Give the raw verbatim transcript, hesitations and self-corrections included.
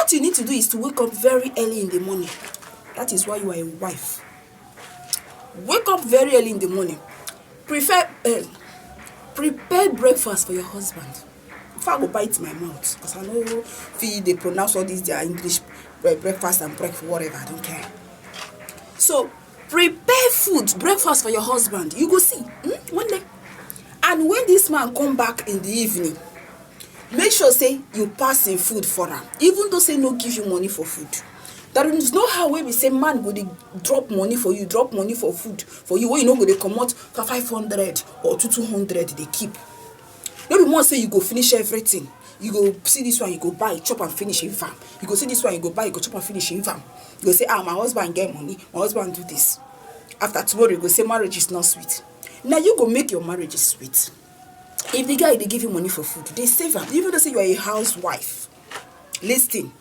What you need to do is to wake up very early in the morning. That is why you are a wife. Wake up very early in the morning. Prefer uh, prepare breakfast for your husband. Before I go bite my mouth, because I know if they pronounce all these their English uh, breakfast and breakfast, whatever, I don't care. So prepare food, breakfast for your husband. You go see hmm? One day. And when this man come back in the evening, make sure say you pass in food for am, even though say no give you money for food. There is no how wey be say man go dey drop money for you, drop money for food for you, wey you no go dey comot for five hundred or two two hundred dey keep. No be more say you go finish everything. You go see this one, you go buy, chop and finish in farm. You go see this one, you go buy, you go chop and finish in farm. You go say, ah, my husband get money, my husband do this. After tomorrow, you go say marriage is not sweet. Now you go make your marriage sweet. If the guy dey give you money for food, dey save am. Even though say you are a housewife, listen.